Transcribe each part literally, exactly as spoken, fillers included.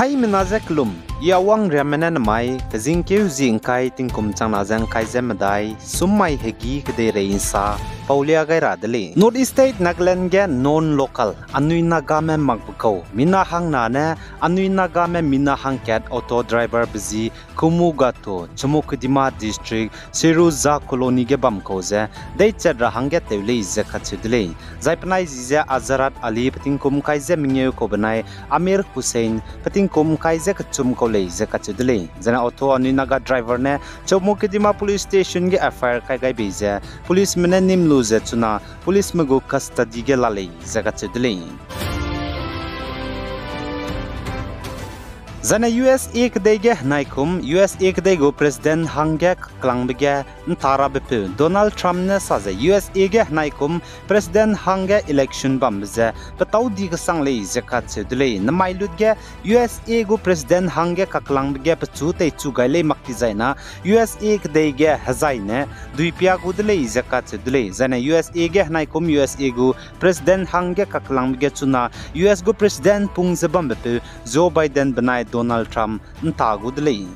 Haimena ze kelum, I Awang Riamme ne namai kezingkeu zi ’ngkai tingkum changna ze ’ngkai ze medai, summai hegî kedeirei ’nsa paulia gai ra de lei. North East State Nagaland ge non-local, anui Nagame makbe kau mina hangna ne, anui Nagame mina hangkat auto driver be zi Kumu Gato, Chümoukedima District, Siruza Colony ge bam kau ze deichat ra hangge tew lei ze kacheu de lei. Zai penai zi ze Azharat Ali, pe tingkum ’ngkai ze mengeu kau benai Amir Hussain, pe tingkum ’ngkai ze kechum kau lei ze kacheu de lei. Zane auto anui Naga driver ne Chümoukedima Police Station ge F I R kai gai bei ze, policeme ne nîm lu ze chuna policeme gu custody ge la lei ze kacheu de lei. Zane U S A kedei ge henaikum, U S A kedei gu President hangge kaklangbe ge ’nta rabepeu Donald Trump ne sa ze U S A ge henaikum President hangge election bambe ze petâu di kesang lei ze kacheu de lei. Nemai lut ge U S A gu President hangge kaklangbe ge pechu teichu gai lei mak ti zaina U S A kedei ge hezai ne duipia gu de lei ze kacheu de lei. Zane U S A ge henaikum U S A gu President hangge kaklangbe ge chuna U S gu President pung ze bambepeu Joe Biden benai Donald Trump ’nta gu de lei.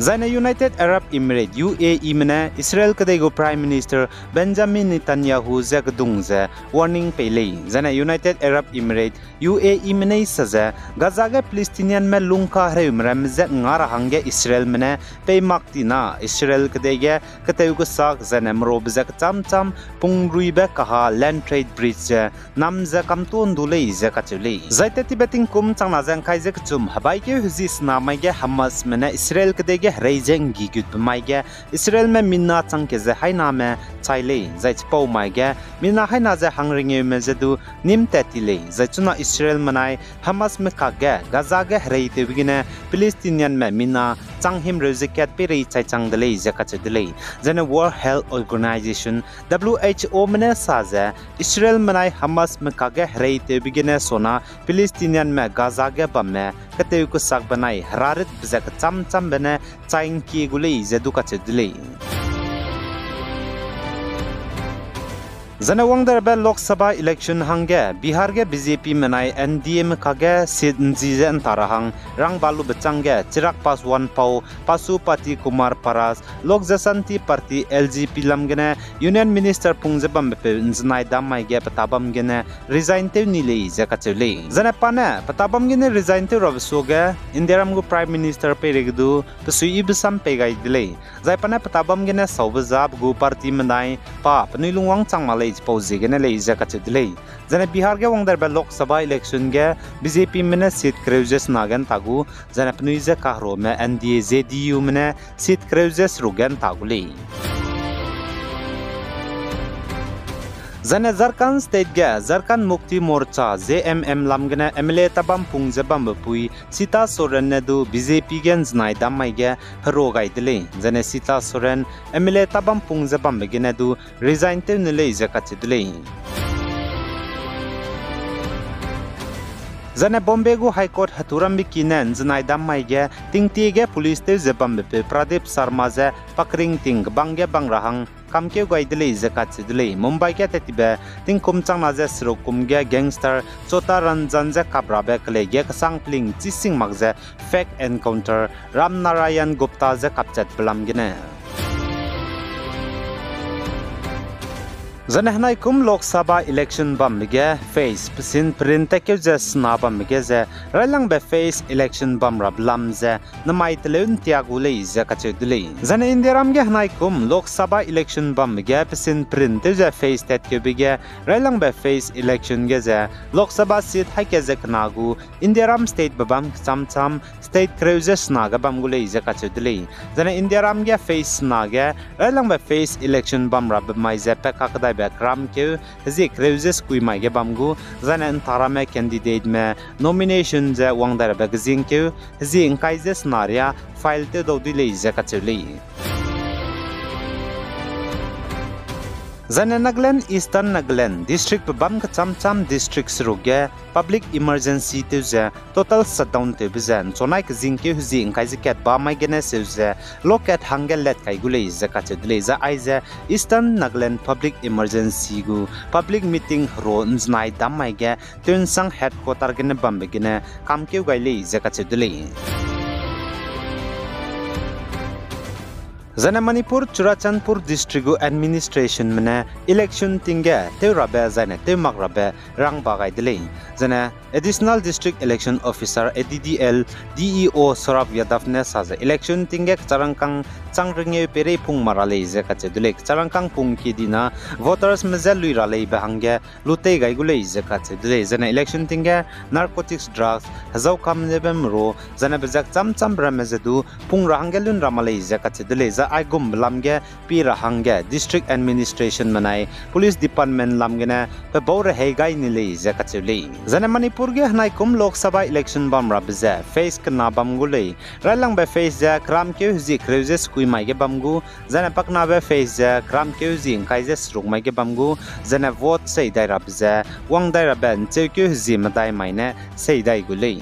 Zaine United Arab Emirates, U A Eme ne Israel kedei gu Prime Minister Benjamin Netanyahu je kedung ze warning pei lei. Zaine United Arab Emirates, U A Eme ne sa ze, Gaza ge Palestinianme lungka hereume ramme je nga ra hangge Israelme ne pei mak ti na, Israel kedei ge ketew kesak zaine merobe je kecham cham pungruibe kaha land trade bridge ze nam ze kamtuâ ’ndu lei ze kacheu lei. Zai tat tibe tingkum changna ze ’ngkai ze kechum hebaikeu hezi sena mai ge Hamasme ne Israel kedei ge herei ze ’nggigutbe mai ge Israelme mina chang ke ze hainame chai lei, zai chipau mai ge mina haina ze hangrengeume je du nîm tat ti lei, zai chuna Israelme nai Hamasme kakge Gaza ge hereitewbe gene Palestinianme mina chang himreu ze kat peirei chai chang de lei ze kacheu de lei. Zaine World Health Organization, W H Ome ne sa ze, Israelme nai Hamasme kakge hereitewbe gene sona Palestinianme Gaza ge bamme ketew kesak benai heraritbe ze kecham chambe ne chai ’ngkie gu lei ze du kacheu de lei. Zaine wangderbe Lok Sabha election hangge Bihar ge B J Pme nai N D Ame kakge seat ’nzi ze ’nta ra hang rangba lube chângge Chirag Paswan pau Pasupati Kumar Paras, Lok Janshakti Party, L J P lam gene Union Minister pung ze bambepeu ’nzenai dam mai ge pe tabam gene resign tew ni lei ze kacheu lei. Zaine pa ne pe tabam gene resign tew rabe suage Indiaram gu Prime Minister peireige du pe suiyibe sam pei gai de lei. Zai pa ne pe tabam gene saube za pe gu partyme nai pa penui lungwang chang mak lei chipau ziegene lei ze kacheu de lei. Zaine Bihar ge wangderbe Lok Sabha election ge B J Pme ne seat kereu ze sena ge ’nta gu, zaine penui je kaherume N D A J D Ume ne seat kereu ze seruk ge ’nta gu lei. Zaine Jharkhand State ge Jharkhand Mukti Morcha, J M M lam gene M L A tabam pung ze bambe pui Sita Soren ne du B J P ge ’nzenai dam mai ge herua gai de lei. Zaine Sita Soren M L A tabam pung ze bambe gene du resign tew ne lei ze kacheu de lei. Zaine Bombay gu High Court heturambe ki ne ’nzenai dam mai ge tingtie ge police tew ze bambepeu Pradip Sharma je pakring ting kebang ge bang ra hang kamkeu gai de lei ze kacheu de lei. Mumbai ge tat tibe tingkum changna ze seruk kum ge gangster Chota Ranjan je kap rabe kelei ge kesang peling chising mak ze fake encounter Ram Narayan Gupta je kapchatbe lam gene. Zaine henaikum Lok Sabha election bambe ge face pesin perin tatkeu ze sena bambe ge ze railangbe face election bam rabe lam ze namai teleu ’ntia gu lei ze kacheu de lei. Zaine Indiaram ge henaikum Lok Sabha election bambe ge pesin perin tew ze face tatkeube ge railangbe face election ge ze Lok Sabha seat haî kat ze kena gu Indiaram statebe bam kecham cham state kereu ze sena ge bam gu lei ze kacheu de lei. Zaine Indiaram ge face sena ge railangbe face election bam rabe mai ze pe kakdaibe keramkeu hezie kereu ze sekui mai ge bam gu, zaine ’ntarame candidateme nomination ze wangdai rabe kezingkeu hezie ’ngkai ze sena riâ file tew dau dui lei ze kacheu lei. Zaine Nagaland, Eastern Nagaland district pe bam kecham cham district seruk ge public emergency tew ze total shutdown tewbe ze nchonai kezingkeu hezie ngkai ze kat ba mai gene seu ze lokat hangge let kai gu lei ze kacheu de lei. Zai aize Eastern Nagaland Public Emergency gu public meeting hero nzenai dam mai ge Tuensang headquarter gene bambe gene kamkeu gai lei ze kacheu de lei. Zaine Manipur Churachandpur district gu administration me ne election ting ge tew rabe zaine tew mak rabe rang ba gai de lei. Zaine Additional District Election Officer, A D D L, D E O Saurabh Yadav ne sa ze election ting ge kecharangkang chang rengeu peirei pung ma ra lei ze kacheu de lei. Kecharangkang pung ki dina voters me je lui ra leibe hangge lu tei gai gu lei ze kacheu de lei. Zaine election ting ge narcotics drugs hezau kam ze bam ru zaine bezak cham cham ramme ze du pung ra hangge lun ra ma lei ze kacheu de lei. Zai aigumbe lam ge pi ra hangge district administration menai police department lam gene pe bau rehei gai ni lei ze kacheu lei. Zaine Manipur ge henaikum Lok Sabha election bam rabe ze phase kena bam gu lei. Railangbe phase ze keramkeu hezie kereu ze sekui mai ge bam gu, zaine paknabe phase ze keramkeu hezie ngkai ze seruk mai ge bam gu, zaine vote sei dai rabe ze wang dai rabe ncheukeu hezie medai mai ne sei dai gu lei.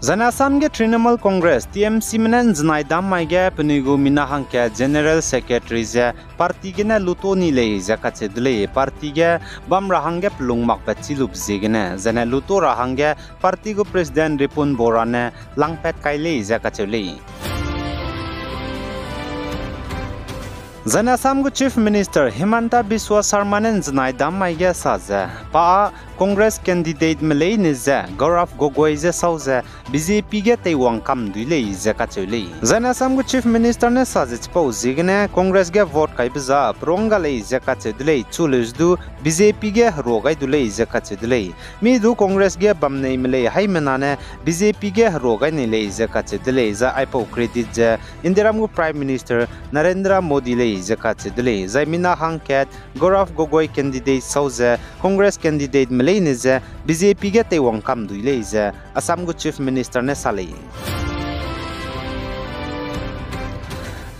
Zaine Assam ge Trinamool Congress, T M C me ne nzenai dam mai ge penui gu mina hangkat General Secretary ze party gene luto ni lei ze kacheu de lei. Party ge bam ra hangge pelung makbe chi lube ziegene, zaine luto ra hangge party gu President Ripun Bora ne langpat kai lei ze kacheu lei. Zaine Assam gu Chief Minister Himanta Biswa Sarma ne nzenai dam mai ge sa ze, pa â Congress candidate me leine ze Gaurav Gogoi ze sau ze B J P ge teiwang kam dui lei ze kacheu lei. Zaine Assam gu Chief Minister ne sa ze chipau ziegene Congress ge vote kaibe za perung ga lei ze kacheu de lei, chu leu ze du B J P ge herua gai du lei ze kacheu de lei. Mi du Congress ge bam nei me lei haimena ne B J P ge herua gai nei lei ze kacheu de lei. Zai aipau credit ze Indiaram gu Prime Minister Narendra Modi lei ze kacheu de lei. Zai mina hangkat Gaurav Gogoi candidate sau ze Congress candidate me leine ze B J P ge teiwang kam dui lei ze Assam gu Chief Minister ne sa lei.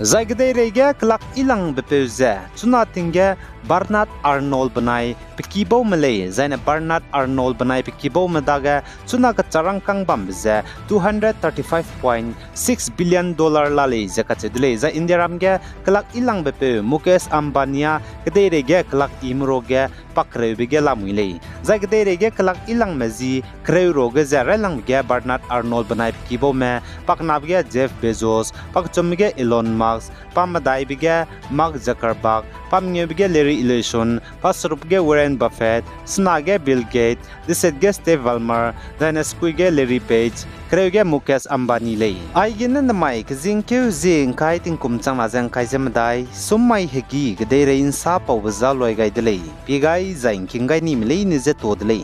Zai kedeirei ge kelak ilangbe peu ze chuna ting ge Bernard Arnault benai pe kibaume lei, zaine Bernard Arnault benai pe kibaume dage chuna kecharangkang bambe ze two hundred thirty-five point six billion dollar la lei ze kacheu de lei. Zai Indiaram ge kelak ilangbe peu Mukesh Ambani â kedeirei ge kelak ime ruage pak kereube ge lamui lei. Zai kedeirei ge kelak ilangme zi kereu ruage ze railangbe ge Bernard Arnault benai pe kibaume, paknabe ge Jeff Bezos, pakechumme ge Elon Musk, pamedaibe ge Mark Zuckerberg, pamengeube ge Larry Ellison, paserupbe ge Warren Buffett, sena ge Bill Gates, deset ge Steve Ballmer, zaine sekui ge Larry Page, kereu ge Mukesh Ambani lei. Aigene nemai kezingkeu zie ngkai tingkum changna ze ngkai ze medai, summai hegî kedeirei nsa paube za luai gai de lei. Pie gai zai ngking gai nime leine ze tuâ de lei.